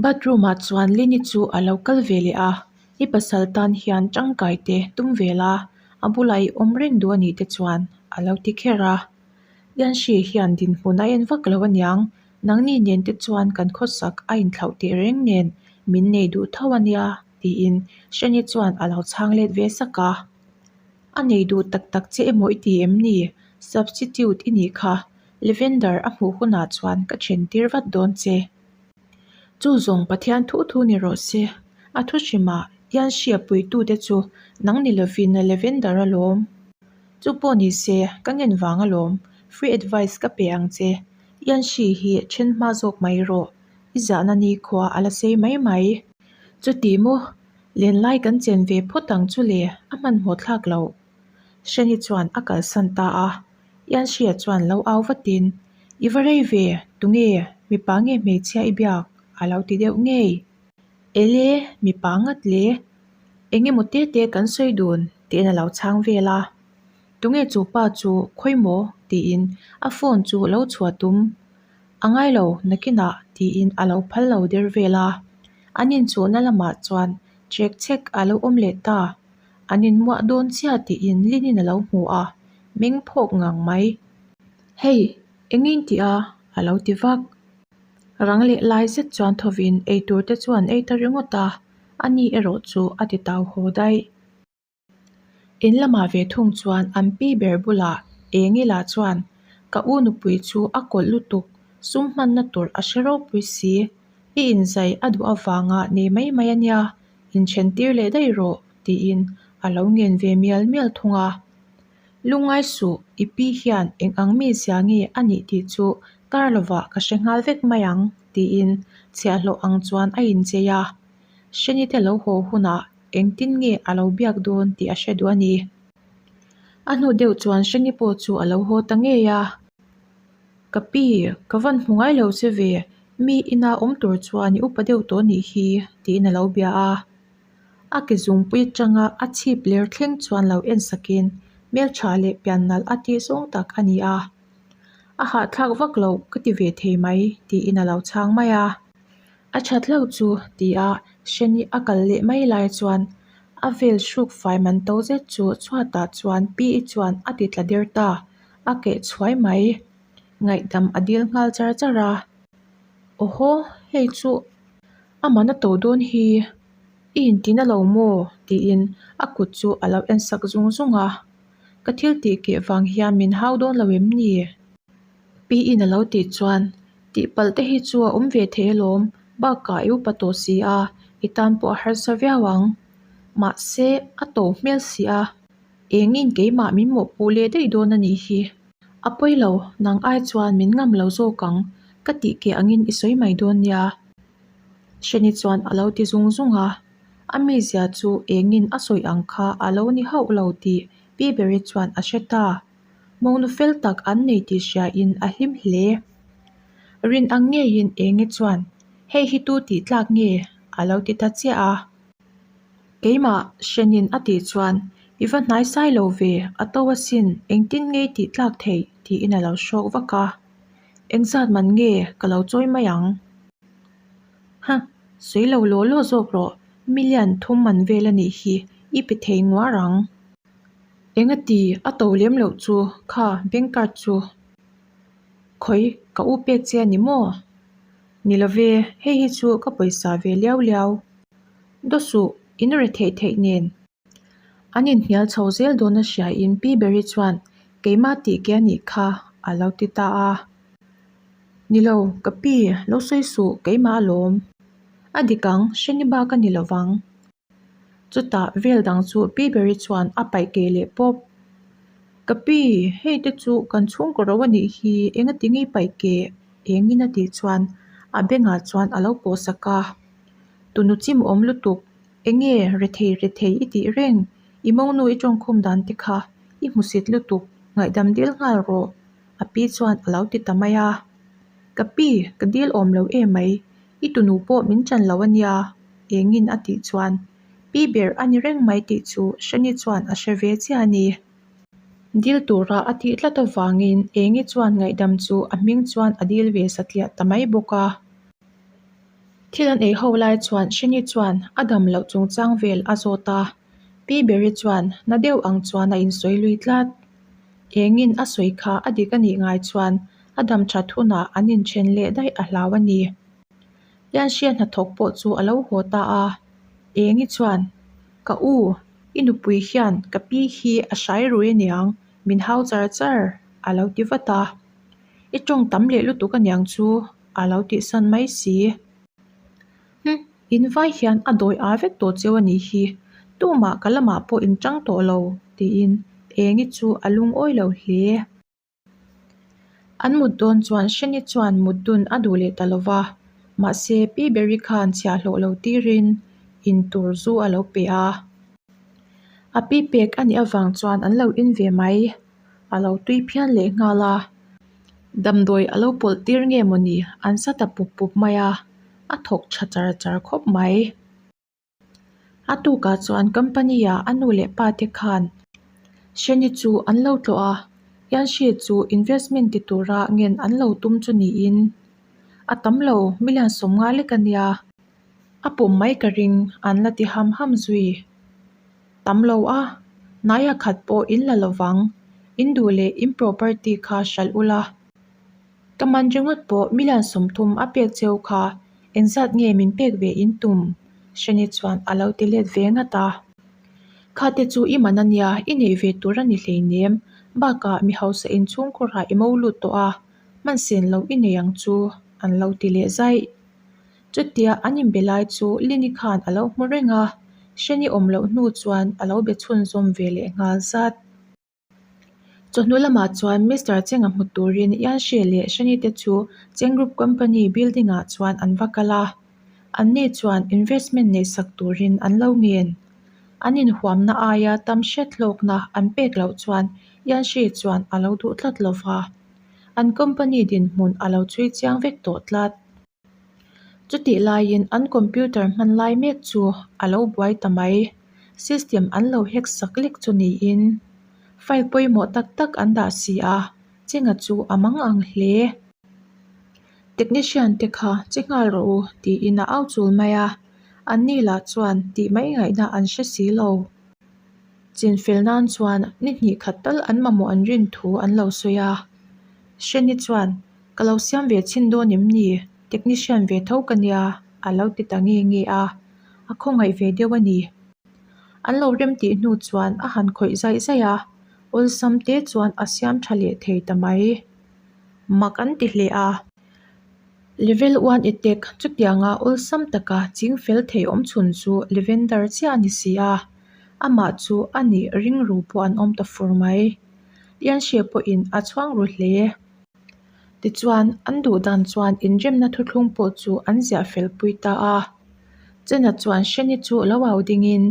Bathroom ah chuan Lini chu a lo kal ve leh a, i pasal tan hian tangkai te tum ve la, a bulah i awm reng duh a nih te chuan a lo ti kher a. Yanshi hian dinhmun a en vak lo aniang, nangni nen te chuan kan khawsak a inthlauh teh reng nen min nei duh tho ania tiin Shani chuan a lo chhang let ve sak a. A nei duh tak tak che emaw i ti em ni? Substitute i nih kha, Lavender a hmuh hunah chuan ka then tir vat dawn che. Chu zawng Pathian thu thu ni rawh se, a thu hrimah hian hria puitute chu nang ni lovin Lavender alawm. Chu pawh ni se, ka ngen vang alawm, free advice ka pe ang che, Yanshi hi then hma zawk mai rawh, i zahna nikhua a la sei mai mai. Chuti maw, lenlai kan chen ve phawt ang chu le, a hmanhmawh thlak loh. Hreni chuan a kalsan ta a, Yanshia chuan lo au vatin, I va rei ve, tunge, mipa nge hmeichhia i biak? a lo ti deuh ngei. Ele, mipa ngat le, eng emaw te te kan sawi dun tiin a lo chhang vel a. Tunge chu pa chu khawi maw? tiin a phone chu lo chhuah tum. A ngai lo, nakinah tiin a lo phal lo der vel a. An inchuhna lamah chuan chek chek a lo awm leh ta. An inmuah dawn chiah tiin Linin a lo hmu a, meng phawk ngang mai. Hei, eng in tih a? a lo ti vak. Rang leh lai zet chuan thovin eitur te chu an ei ta ringawt a, ani erawh chu a ti tau haw daih. In lamah ve thung chuan an pi ber bulah Engila chuan, Ka u nupui chu a kawlh lutuk, sum hmanna tur a hre ropui si, i inzai a duh avanga nei mai mai a nia, Inthen tir leh daih rawh, tiin a lo ngen ve mial mial thung a. Lungngai suh, i pi hian eng ang mi zia nge a nih tih chu kar lovah ka hre nghal vek mai ang, tiin chhiahhlawh ang chuan a inchei a. Hreni te lo haw hunah engtin nge a lo biak dawn tih a hre duh a ni. A hnu deuh chuan Hreni pawh chu a lo haw ta ngei a. Ka pi, ka van hmu ngai lo che ve, mi ina awm tur chuan i upa deuh tawh nih hi, tiin a lo bia a. A ke zungpui atanga a chhip ler thleng chuan lo en sakin hmeltha leh pian nalh a tih zawng tak a ni a. A hahthlak vak loh ka ti ve thei mai, tiin a lo chhang mai a. A that hlauh chu, tia Hreni a kal leh mai lai chuan a vel hruk fai man to zet chu chhuatah chuan pi i chuan a ti tla der ta. A keh chhuai mai. Ngaihdam a dil nghal char char a. Awhaw, hei chu a man a to dawn hi. I intin a lo maw? tiin a kut chu a lo en sak zung zung a. Ka thil tih keh vang hian min hau dawn lo em ni? Pi in a lo tih chuan tihpalh te hi chu a awm ve thei alawm, bakah i upa tawh si a, i tan pawh a harsa viau ang. Mahse, a to hmel si a. Engin keimah min mawhpuh leh daih dawn a nih hi. A pawi lo, nang ai chuan min ngam lo zawk ang, ka tih keh angin i sawi mai dawn nia. Hreni chuan a lo ti zung zung a, a mizia chu engin a sawi ang kha a lo ni hauh lo tih Pi Beri chuan a hre ta. Mawngnu fel tak an nei tih hriain a hlim hle. Rin ang ngeiin Enge chuan, Hei hi tu tih tlak nge? a lo ti ta chiah a. Keimah hrenin a tih chuan, I va hnai sai lo ve, a to asin, engtin nge i tih tlak theih? tiin a lo hrawk vak a. Engzat man nge ka lo chawi mai ang? Huh, sawi lo law law zawk rawh, million thum man vel a nih hi, i pe thei nguar ang. Engati, a to lem loh chu, kha bank card chu. Khawi, ka u pek che a ni maw? Ni love, hei hi chu ka pawisa ve liau liau. Daw suh, in re theih theih nen. An inhnial chho zel dawn a hriain Pi Beri chuan keimah tih ke a nih kha a lo ti ta a. Ni lo, ka pi, lo sawi suh, keimah alawm. A dik ang, hreni bak a ni lo vang. Chutah vel dang chu Pi Beri chuan a paih keh leh pawp. Ka pi, hei te chu kan chhungkaw ro a nih hi, engati nge i paih keh? Engin a tih chuan a bengah chuan a lo pawh sak a. Tunu chim awm lutuk, enge rethei rethei i tih reng, i mawngnu i tawngkhum dan te kha i hmusit lutuk, ngaihdam dil nghal rawh, a pi chuan a lo ti ta mai a. Ka pi, ka dil awm lo emai, i tunu pawh min chan lo a nia, engin a tih chuan pi ber a ni reng mai tih chu Hreni chuan a hre ve chiah a ni. Dil tura a tih tlat avangin Engi chuan ngaihdam chu a hming chuan a dil ve satliah ta mai bawk a. Thil an ei ho lai chuan Sheni chuan a dam loh chungchang vel a zawt a, Pi Beri chuan na deuh ang chuan a insawi lui tlat. Engin a sawi kha a dik a nih ngai chuan a dam that hunah an inthen leh daih a hlau a ni. Lianhria hnathawk pawh chu a lo haw ta a, Engi chuan, Ka u, i nupui hian ka pi hi a hrai rui aniang, min hau char char, a lo ti vat a. I tawng tam leh lutuk aniang chu, a lo tihsan mai si. Hm, in vai hian a dawi â vek tawh cheu a nih hi, tumah ka lamah pawh in tang tawh lo, tiin Engi chu a lungawi lo hle. An mut dawn chuan Shani chuan mut dun a duh leh ta lo va, mahse Pi Beri khan chhiahhlawh lo tirin in tur zu a lo pe a. A pi pek a nih avang chuan an lo in ve mai, a lo tui phian leh nghal a. Damdawi a lo pawlh tir nge mawni an sa ta pup pup mai a, a thawk tha char char khawp mai. A tukah chuan company ah a nu leh pa te khan Shani chu an lo tlawh a, Yanshi chu investment ti tura ngen an lo tum chu niin a tam lo million 50 lek a nia, a pawm mai ka ring an la ti ham ham zui. Tam lo a, hnaia khat pawh in la lovang, in duh leh in property kha hralh ula. Ka man ringawt pawh million 30 a pek cheu kha engzat nge min pek ve in tum? Shani chuan a lo ti let ve ngat a. Kha te chu i man ania, i neih ve tur a ni hleinem. Bakah mi hausa inchhungkhurah i mo lut tawh a, hman sen lo i nei ang chu an lo ti leh zaih. Chutia an inbe lai chu Lini khan a lo hmu reng a, Shani awm loh hnu chuan a lo be chhunzawm ve leh nghal zat. Chawhnu lamah chuan Mister Chenga hmu turin Yanshi leh Shani te chu Cheng Group Company building ah chuan an va kal a. Anni chuan investment neih sak turin an lo ngen. An inhuamna aia tam hriat hlawkna an pek loh chuan Yanshi chuan a lo duh tlat lo va. An company dinhmun a lo chhui chiang vek tawh tlat. Chutih laiin an computer hman lai mek chu a lo buai ta mai. System an lo hack sak lek chu niin file pawimawh tak tak an dah si a, Chenga chu a mang ang hle. Technician te kha che nghal rawh u tiin a au chul mai a, anni lah chuan tih mai ngaihna an hre si lo. Chinfel nan chuan ni hnih khat tal an mamawh an rin thu an lo sawi a, Hreni chuan Ka lo siam ve chhin dawn em ni? Technician ve tho ka nia, a lo ti ta nge nge a, a khawngaih ve deuh a ni. An lo rem tih hnu chuan a han khawih zaih zaih a, awlsam te chuan a siam tha leh thei ta mai. Mak an ti hle a. Level one attack chutianga awlsam taka ching fel thei awm chhun chu Lavender chiah a ni si a, amah chu a nih ringru pawh an awm ta fur mai. Lianhria pawhin a chhuang ru hle. Tichuan, an duh dan chuan inremna thuthlung pawh chu an ziah fel pui ta a. Chena chuan Shani chu lo au dingin,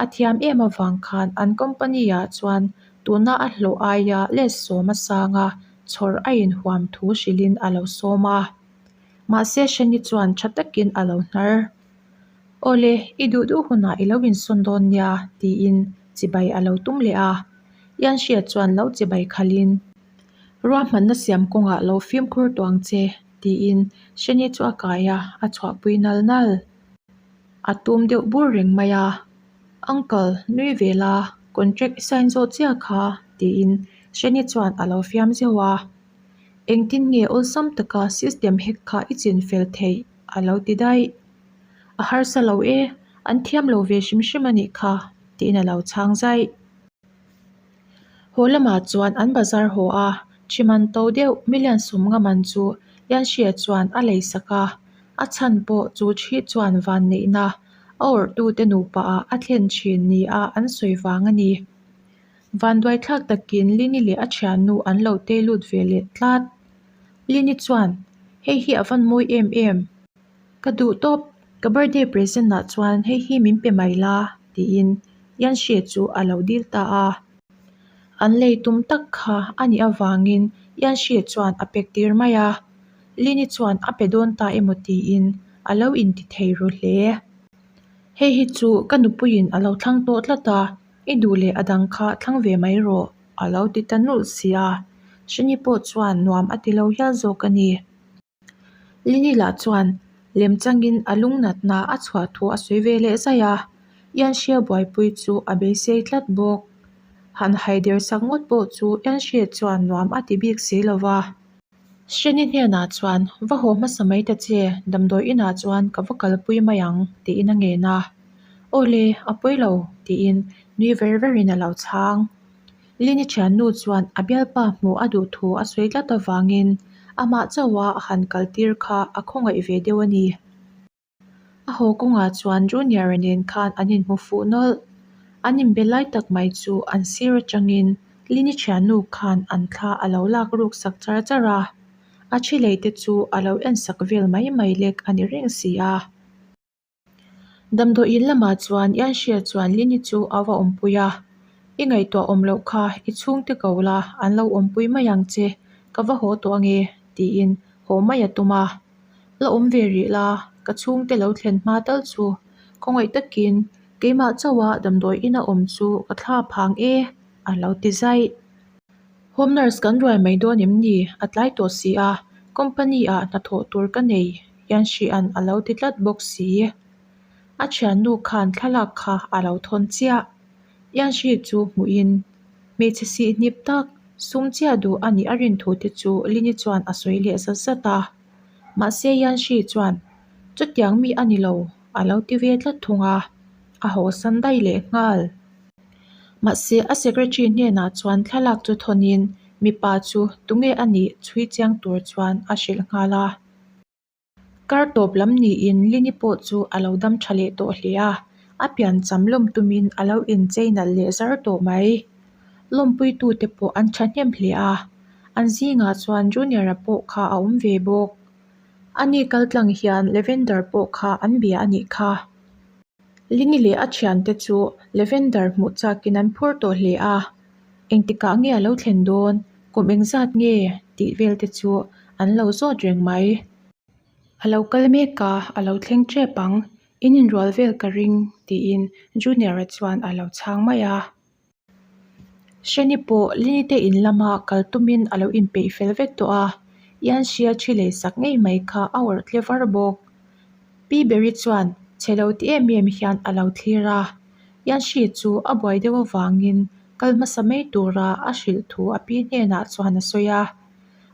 a thiam em avang khan an company-ah chuan tuna a hlawh aia let sawm a sang a, chhawr a inhuam thu hrilhin a lo sawm a. Mahse, Shani chuan tha takin a lo hnar. Awle, i duh duh hunah i lo insawn dawn nia, tiin chibai a lo tum leh a. Yanxia chuan lo chibai khalhin, Ruahmanna siam kawngah lo fimkhur tawh ang che, tiin Shani chu a kai a, a chhuahpui nal nal. A tum deuh bur reng mai a, Uncle, nui ve la, contract i sign zawh chiah kha, tiin Shani chuan a lo fiam zeuh a. Engtin nge awlsam taka system hack kha i chin fel theih? a lo ti daih. A harsa lo e, an thiam lo ve hrim hrim a nih kha, tiin a lo chhang zaih. Haw lamah chuan an bazar haw a, Thiman to deuh million 50 man chu Lianhria chuan a lei sak a, a chhan pawh chu thi chuan van neihna a awrhtute nupa ah a thlen thin nia an sawi vang a ni. Vanduaithlak takin Lini leh a thiannu an lo tei lut ve leh tlat. Lini chuan, Hei hi a van mawi em em. Ka duh tawp, ka birthday present ah chuan hei hi min pe mai la, tiin Yanxie chu a lo dil ta a. An lei tum tak kha a nih avangin Yanxie chuan a pek tir mai a. Lini chuan a pe dawn ta emaw tiin a lo inti thei ru hle. Hei hi chu ka nupuiin a lo thlang tawh tlat a, i duh leh a dang kha thlang ve mai rawh, a lo ti ta nulh si a. Shani pawh chuan nuam a ti lo hial zawk a ni. Lini lah chuan, Lemchangin a lungnatna a chhuah thu a sawi ve leh zaih a, Yanxia buaipui chu a beisei tlat bawk. Han haider sak ngawt pawh chu Yanxia chuan nuam a ti bik si lo va. Hreni hnenah chuan, Va haw hmasa mai ta che, damdawi inah chuan ka va kalpui mai ang, tiin a ngen a. Aw le, a pawi lo, tiin nui ver verin a lo chhang. Lini thiannu chuan a bialpa hmuh a duh thu a sawi tlat avangin amah chauha a han kaltir kha a khawngaih ve deuh a ni. A haw kawngah chuan Junior-a nen khan an inhmu fuh nawlh. An inbe lai tak mai chu an sir atangin Lini thiannu khan an thla a lo lak ruk sak char char a, a thi lei te chu a lo en sak vel mai mai lek a ni reng si a. Damdawiin lamah chuan Ianhria chuan Lini chu a va awmpui a, I ngaihtuah awm loh kha i chhungte ko la an lo awmpui mai ang che, ka va haw tawh ange tiin haw mai a tum a. La awm ve rih la, ka chhungte lo thlen hma tal chu khawngaih takin keimah chauha damdawi ina awm chu ka thla phang e a lo ti zaih. Home nurse kan ruai mai dawn em ni? A tlai tawh si a, company ah hnathawh tur ka nei hian hria'n a lo ti tlat bawk si. A thiannu khan thlalak kha a lo thawn chiah. Yanxi chu hmuhin hmeichhe sih hnip tak sum chiah duh a nih a rin thu te chu Lini chuan a sawi leh zat zat a. Mahse Yanxi chuan chutiang mi a ni lo a lo ti ve tlat thung a, a hawsan daih leh nghal. Mahse a secretary hnenah chuan thlalak chu thawnin mipa chu tunge a nih chhui chiang tur chuan a hrilh nghal a. Kar tawp lam niin Lini pawh chu a lo dam tha leh tawh hle a, a piancham lawm tumin a lo inchei nalh leh zar tawh mai. Lawmpuitute pawh an thahnem hle a, an zingah chuan Junior-a pawh kha a awm ve bawk. Ani kaltlang hian Lavender pawh kha an bia a nih kha. Lini leh a thiante chu Lavender hmuh chakin an phur tawh hle a, engtikah nge a lo thlen dawn, kum engzat nge tih vel te chu an lo zawt reng mai. A lo kal mek a, a lo thleng tep ang, in inrual vel ka ring tiin Junior-a chuan a lo chhang mai a. Hreni pawh Lini te in lama kal tumin a lo inpeih fel vek tawh a, Ianxia thi lei sak ngei mai kha a awrh tle var bawk. Pi Berry chuan chhe lo ti em em hian a lo thlir a, Ianxi chu a buai deuh avangin kal hmasa mai tura a hrilh thu a pi hnenah chuan a sawi a.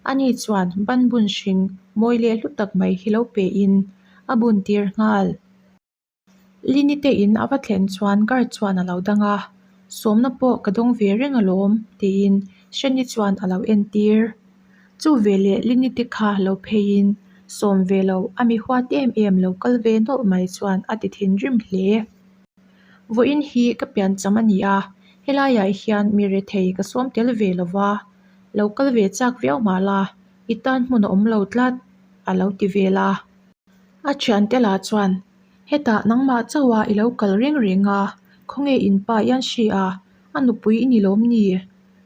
Ani chuan ban bun hring mawi leh hlu tak mai hi lo pein a bun tir nghal. Lini te in a va thlen chuan guard chuan a lo dang a, Sawmna pawh ka dawng ve reng alawm tiin Shani chuan a lo entir. Chu veleh Lini te kha lo pheiin sawm ve lo a mi huat em em lo kal ve nawlh mai chuan a ti thinrim hle. Vawiin hi ka piancham a ni a, helaiah hian mi rethei ka sawm tel ve lo va, lo kal ve chak viau mah la i tan hmun a awm lo tlat a lo ti vel a. A thiante lah chuan, Hetah nangmah chauha i lo kal reng reng a, khawnge in pa hian hri a, a nupui i ni lawm ni?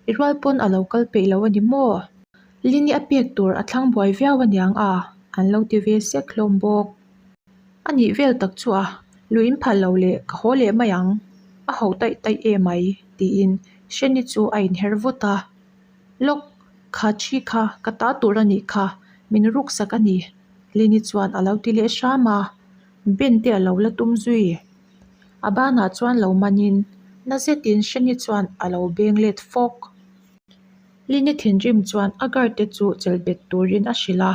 I rual pawn a lo kal peih lo a ni maw? Lini a pek tur a thlang buai viau a niang a, an lo ti ve sek hlawm bawk. A nih vel tak chu a, lui in phal lo leh ka haw leh mai ang, a ho taih taih em mai, tiin Hreni chu a inher vut a. Lawk, kha thi kha ka ta tur a nih kha, min ruksak a ni. Lini chuan a lo ti leh hram a, Ben te a lo la tum zui. A banah chuan lo manin na zetin Hreni chuan a lo beng let fawk. Lini thinrim chuan a guard te chu chelh bet turin a hrilh a,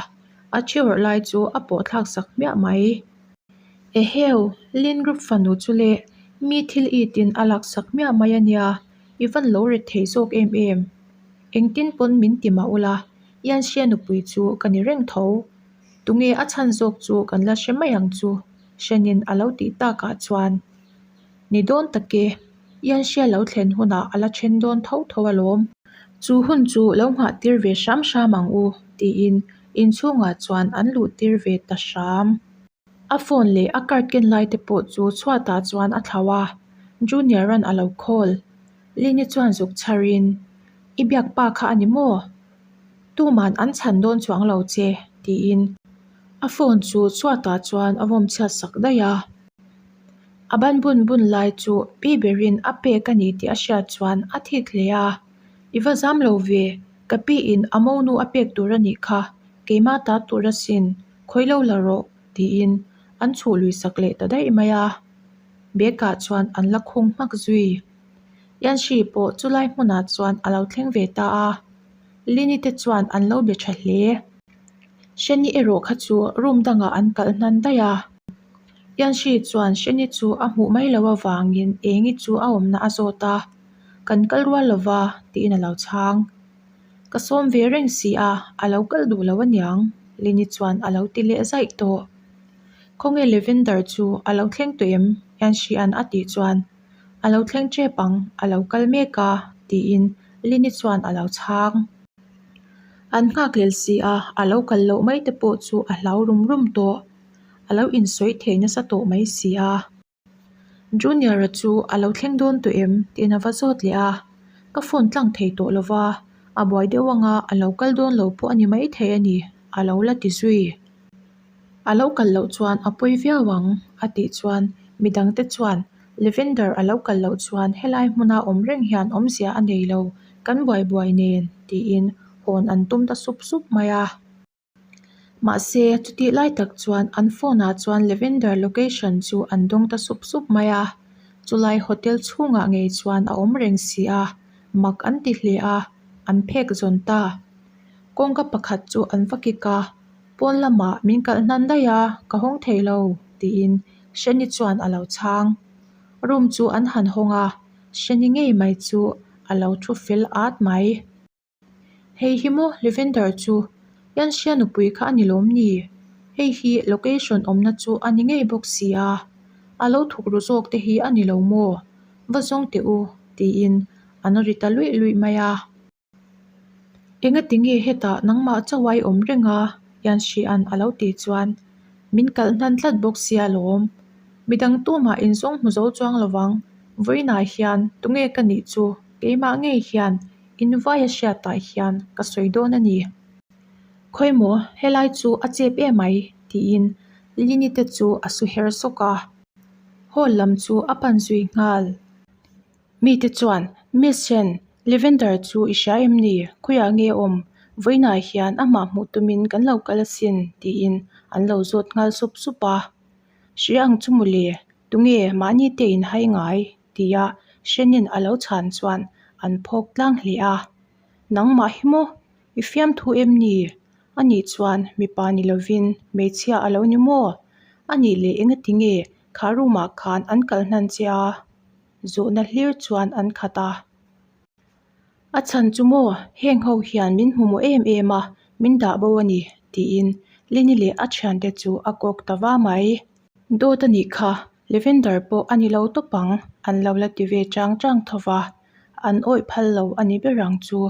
a thi awrh lai chu a pawh thlak sak hmiah mai. Eheu, Lin group fanu chu le, mi thil itin a lak sak hmiah mai a nia, i van lo ret thei zawk em em. Engtin pawn min ti mah ula, Ianxia nupui chu ka ni reng tho. Tunge a chhan zawk chu kan la hre mai ang chu, Hrenin a lo tih takah chuan. Ni dawn tak e, Ianxia lo thlen hunah a la then dawn tho tho alawm. Chu hun chu lo nghah tir ve hram hram ang u, tiin inchhungah chuan an luh tir ve ta hram. A phone leh a card ken lai te pawh chu chhuatah chuan a thlauh a, Junior-a'n a lo call. Lini chuan zuk chharin, I biak pa kha a ni maw? Tuman an chhan dawn chuang lo che, tiin a phone chu chhuatah chuan a vawm chhiat sak daih a. A ban bun bun lai chu pi berin a pek a ni tih a hriat chuan a thik hle a, I va zam lo ve, ka piin a monu a pek tur a nih kha, keimah ta tur asin. Khawi lo la rawh, tiin an chhuh lui sak leh ta daih mai a. Bag ah chuan an la khung hmak zui. Yanshi pawh chulai hmunah chuan a lo thleng ve ta a. Lini te chuan an lo be tha hle. Shani erawh kha chu room dangah an kalh hnan daih a. Yanshi chuan Shani chu a hmuh mai loh avangin Engi chu a awmna a zawt a, Kan kal rual lova tiin a lo chhang. Ka sawm ve reng si a, a lo kal duh lo aniang, Lini chuan a lo ti leh zaih tawh. Khawnge Lavender chu a lo thleng tawh em? Yanshi-a'n a tih chuan, A lo thleng tep ang, a lo kal mek a, tiin Lini chuan a lo chhang. An nghakhlel si a, a lo kal loh mai te pawh chu a hlau rum rum tawh. A lo insawi thei nasa tawh mai si a. Junior-a chu a lo thleng dawn tawh em? tiin a va zawt leh a. Ka phone tlang thei tawh lo va, a buai deuh anga a lo kal dawn lo pawh a ni maithei a ni, a lo la ti zui. A lo kal loh chuan a pawi viau ang, a tih chuan midangte chuan Lavender a lo kal loh chuan helai hmuna awm reng hian awmzia a nei lo, kan buai buai nen, tiin hawn an tum ta sup sup mai a. Mahse, chutih lai tak chuan an phone ah chuan Lavender location chu an dawng ta sup sup mai a, chulai hotel chhungah ngei chuan a awm reng si a, mak an ti hle a, an phek zawn ta. Kawngka pakhat chu an va kik a, pawn lamah min kalh hnan daih a, ka hawng thei lo, tiin Shani chuan a lo chhang. Room chu an han hawng a, Shani ngei mai chu a lo thu fel at mai. Hei hi maw Lavender chu Yanxia nupui kha a ni lawm ni? Hei hi location awmna chu a ni ngei bawk si a, a lo thuk ru zawk te hi a ni lo maw? Va zawng teh u tiin an ri ta luih luih mai a. Engati nge hetah nangmah chauh a i awm reng a? Yanxia'n a lo tih chuan min kalh hnan tlat bawk sia lawm. Midang tumah inzawng hmu zo chuang lovang, vawiinah hian tunge ka nih chu keimah ngei hian Invaia hriatah hian ka sawi dawn a ni. Khawimaw, helai chu a chep em ai? tiin Lini te chu a su her sawk a. Hall lam chu a pan zui nghal. Mite chuan, Miss Chen, Lavender chu i hria em ni? Khawiah nge awm? Vawiinah hian amah hmuh tumin kan lo kal asin, tiin an lo zawt nghal sup sup a. Hria ang chu mawle, tunge mahni te inhai ngai? Tia Hrenin a lo chhan chuan an phawk tlang hle a. Nangmah hi maw? I fiamthu em ni? Anih chuan mipa ni lovin hmeichhia a lo ni maw? Anih leh engati nge kha room ah khan an kal hnan che a? Zawhna hlir chuan an khat a. A chhan chu maw, heng ho hian min hmu maw em em a, min dah bo a ni, tiin Lini leh a thiante chu a kawk ta va mai. Dawt a nih kha, Lavender pawh a ni lo tawp ang, an lo la ti ve chang chang tho va, an awih phal lo a ni ber ang chu.